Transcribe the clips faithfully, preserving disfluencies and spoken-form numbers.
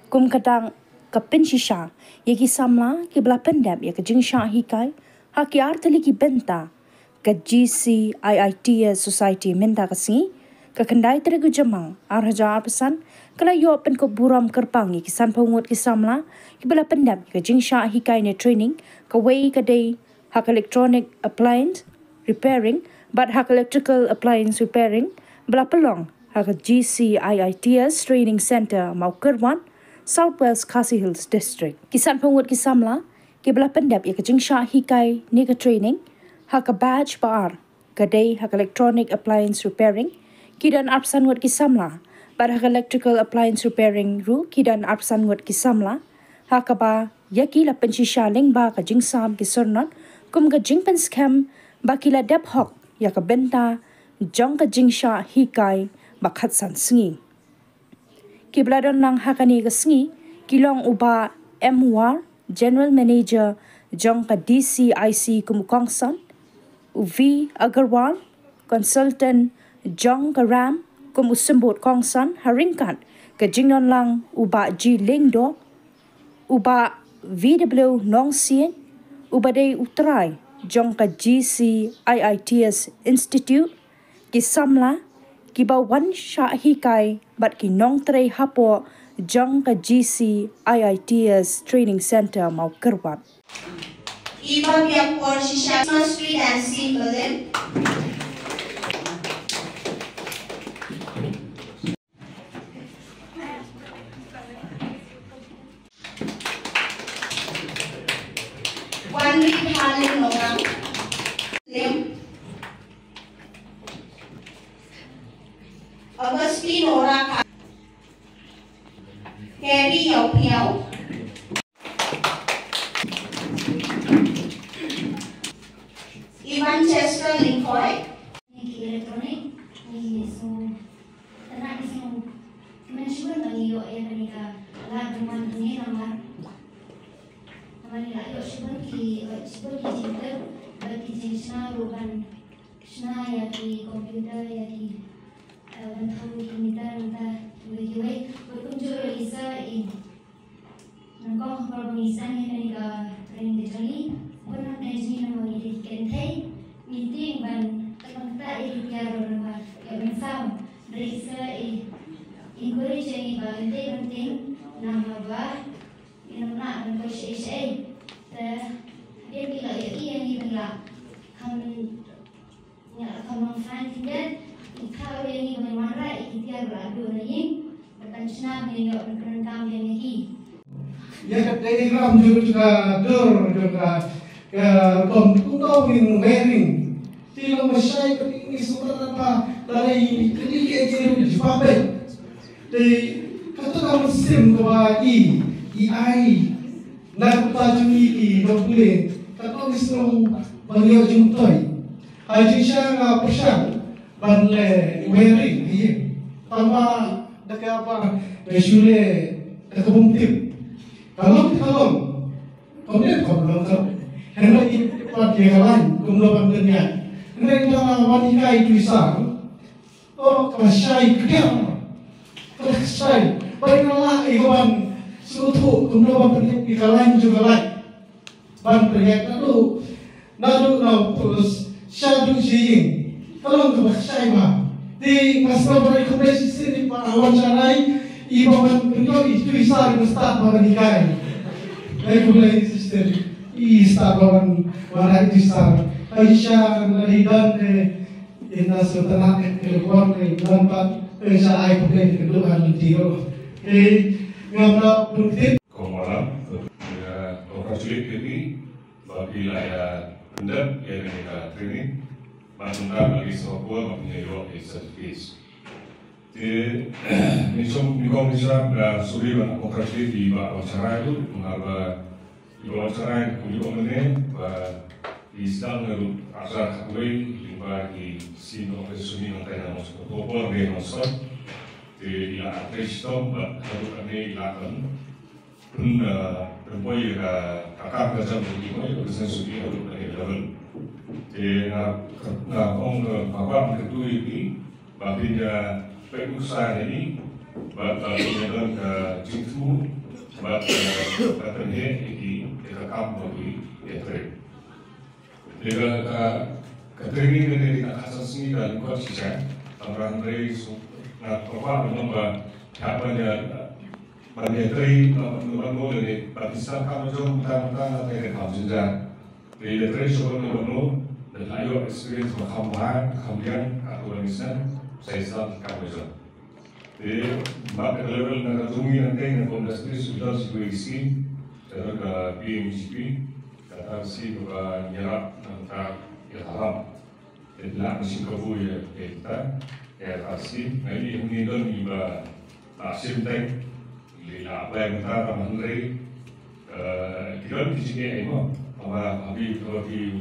Kum ka dang ka pynshisha ïa ki samla kiba la pyndep ïa ka jingshah hikai ha ki artylli ki bynta, ka G C I I T S Society mynta ka sngi, ka khyndai tarik u Jymmang ar hajar arphew san, ka la ïoh pynkup burom kyrpang ïa ki sanphew ngut ki samla kiba la pyndep ïa ka jingshah hikai ne training, kawei ka dei ha ka electronic appliance repairing bad ha ka electrical appliance repairing, ba la pynlong ha ka G C I I T S Training Centre Mawkyrwat, South West Khasi Hills District. Ki sanphew ngut ki samla kiba la pyndep ïa ka jingshah hikai ne ka training ha ka batch ba ar, ka dei ha ka electronic appliance repairing, ki don arphew san ngut ki samla, bad ha ka electrical appliance repairing ruh ki don arphew san ngut ki samla, ha kaba ïa ki la pynshisha lyngba ka jingsam ki syrnod kum ka jingpynskhem ba ki la dep hok ïa ka bynta jong ka jingshah hikai ba khatsan sngi. Kiba la don lang ha kane ka sngi ki long u Bah M War, General Manager jong ka D C I C kum u kongsan, u V Agarwal, Consultant jong ka RAM kum u symbud kongsan, ha ryngkat ka jingdon lang u Bah G Lyngdoh, u Bah V W Nongsiej, uba dei u trai jong ka G C I I T S Institute, ki samla kiba wan shah hikai bad ki nongtrei hapoh jong ka G C I I T S Training Centre Mawkyrwat. Iba biang por shisha Christmas tree dancing balloon. Wan ri pha lim nora. Lim. Augustine Nora ka. Kerry Yau Piau. Ivan Chester Lingkoi. Ni ki electronic, ni so, tana ni so, men shibun ba ngi ïoh ïa kane ka lad ruman ngi namar. Namar ngi la ïoh shibun ki, shibun ki jingtip, bad ki jingshna ruh ban shna ïa ki computer, ïa ki, eh, ban thaw ki meter nangta kiwei kiwei. Bad kumjuh ruh i sa i Nyngkong ha por ba ngi sdang ïa kane ka training ka jong ngi, bun hapdeng jong ngi namar ngi dei ki kynthei, ngi tieng ban tang ban ktah ïa ki tiar ruh namar ïa ban saw. Hynrei i sa i encourage ïa ngi ba ngi dei ban tieng namar ba ngin ym lah ban poi shaei shaei. Te hadien ki la ïohi ïa ngi ba ngi lah kham Ïa, ka Nongsan Tibet, i thaw ïa ngi ban wanrah ïa ki tiar ba la duh na ïing, bad ban shna ban ïoh ban pyndonkam biang ïa ki. Ïa ka diagram jong ka dur jong ka, ka rukom kumno ngin wiring. Te long ba shai ba ngi sngewthuh ba la dei kane ka jingïaroh jubab beit. Te kato ka mynsiem kaba i, i ai na ka bynta jong ngi ki nongpule, kato ngi sngew ba ngi ïoh jingmyntoi. Ha jingshisha nga pyrshang ban leh wiring ha ïing. Tangba da kaba nga shu leh da kaba ym tip. Ka long te ka long. Kam dei kam long ka long. Hynrei ngi tip pat ïa ka lain kumno ban pynïaid. Hynrei tang nga wan hikai tu i Sar. Oh, kaba shai kdiang. Kaba shai. Ba nga lah ïa ka ban sngewthuh kumno ban pynïaid ïa ka lain jong ka lain. Ban pynïaid naduh, naduh na u pulus shaduh sha ïing. Ka long kaba shai bha. Te nga sngewbha ban ai khublei shisien ïa i para wan sharai, i ba wan pynïoh i tu i Sar i ba stad ba ban hikai. Ai khublei shisien i stad ba wan, wan ai tu i Sar. Ai sha na di dan de. Ina sutana ke kuan ke kuan pat, eh, sa ai putih ke dua hal tiro. Eh, ngam na putih. Komoram, eh, congratulate ke pi, ba pi la ya pendap, ya kene ka training. Ba sentang lagi sokwa, ba punya yo, eh, certificate. Te, ni som, ni kom ni sa, eh, suri ba congratulate di ba, ba sarai tu, mengapa Iba wan sharai, u ïoh mynne ba i sdang na ruh arhajar khatwei lyngba ki sien office, sien nongtrei na Mawshynrut, ko por nongtrei Mawshynrut. Te i la trei shitom bad haduh katne i la pyn, pyn, eh, pynpoi ïa ka kam ka jam jong i, pynpoi ïa ka business jong i haduh katne level. Te nga, nga ong, eh, nga kwah ban kyntu ïa phi ba phin ïa peit nuksa ïa i, bad ba phin ïa don ka jingthmu Bad, eh, ka tynheh ïa ki, ïa ka kam ba ki ïatrei. Te ka, ka, ka training kane ka dei khatsan sngi ka lyngkot shisha. Tang ba hynrei shu nga kwah ban ong ba hap ban ïa, ban ïatrei, ban, ban ong lane ban pynsan kam jong mynta mynta nga trei ka kam jynjar. Te ïatrei shuh ban ong ban ong, da la ïoh experience ba kham bha, kham biang, ka tu ban isnat, sa isnat kam jong. Te bad ka level na ka jong ngi nangta na ka industry shu dang shu dui skim, ka dang ka P M G P, kata ka skim kaba ngi ïarap nangta ïa ka ram. Te la ka skim ka bu ïa, ïa kita, ïa ka skim, ngi ngi don ngi ba la skim tang, ngi la apply nangta ka man rei, eh, ki don ki jingeh mo, kaba habi kaba ki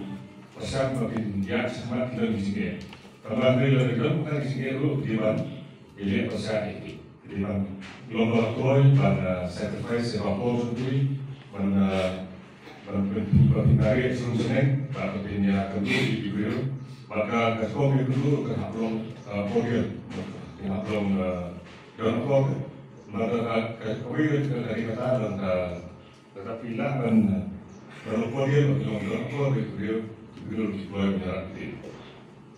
pyrshang ba kin ïa shem ki don ki jingeh. Kaba rei la ki don ka jingeh ruh ki ban ïaleh pyrshah ïa ki. Ki ban long ba kloi ban, uh, sacrifice ïa ka por jong ki ban, uh, ban pyn, ban pynïarap shuh shuh ban pynïakynduh ïa ki briew. Bad ka, ka kong ïakynduh ka hap long, uh, cordial. Ka hap long, uh, don akor. Bad ka, ka, ka kawei ka, ka, ka, ka, ka, ka, Tata phi lah ban, ban ïoh podium, ban ïoh podium, podium, podium, podium, podium.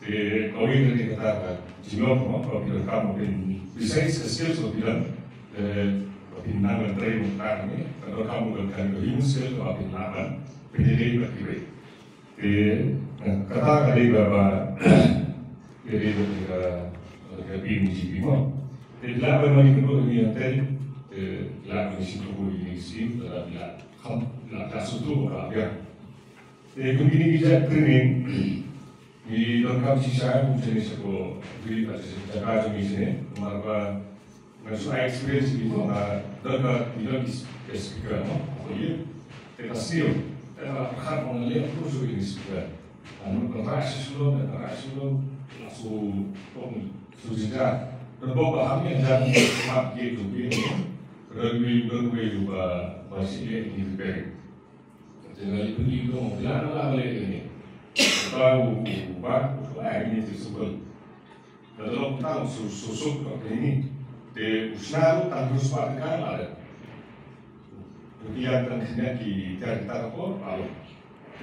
Te kawei na kata ka jinglong mo, ka phi donkam mo phin, besides the skills of phi donkam, eh, ka phin nang ban train mo kata ni, ka donkam mo ka human skill ka phin lah ban, phin dei ban kiwei. Te, eh, kata ka dei kaba, ka dei ka, ka P M G P mo. Te la ban mani kynduh ïa ngi hangtei, te la ban sngewthuh ïa ngi shisien, te la, la kham, la ka sngewthuh ka biang. Te kum kine ki jait training, ngi donkam shisha, kum shane sha ko, ri, jaka jong ngi shane, namar ba Nga shu ai experience ki mo, nga don ka, ngi don ki, ki speaker mo, ko ye. Te ka siew, te ka pyrkhat mo nga leh ko shu ki speaker. Anu ka rah shu shu lo, ka rah shu lo, la shu pom, shu jingja. Don bok ba ham ïa jan mat ye tu ye. Don wi, don wi ba, ba shi leh ni repairing. Te nga leh pynlong, la la la leh ni. Ba u, u, ba, u, ba, ni tu sukul. Ka dei long tang su, su, su, ka ni. Te u shna ruh tang u spah ka la de. Rupiah tang kena ki jar kita ka por, ba long.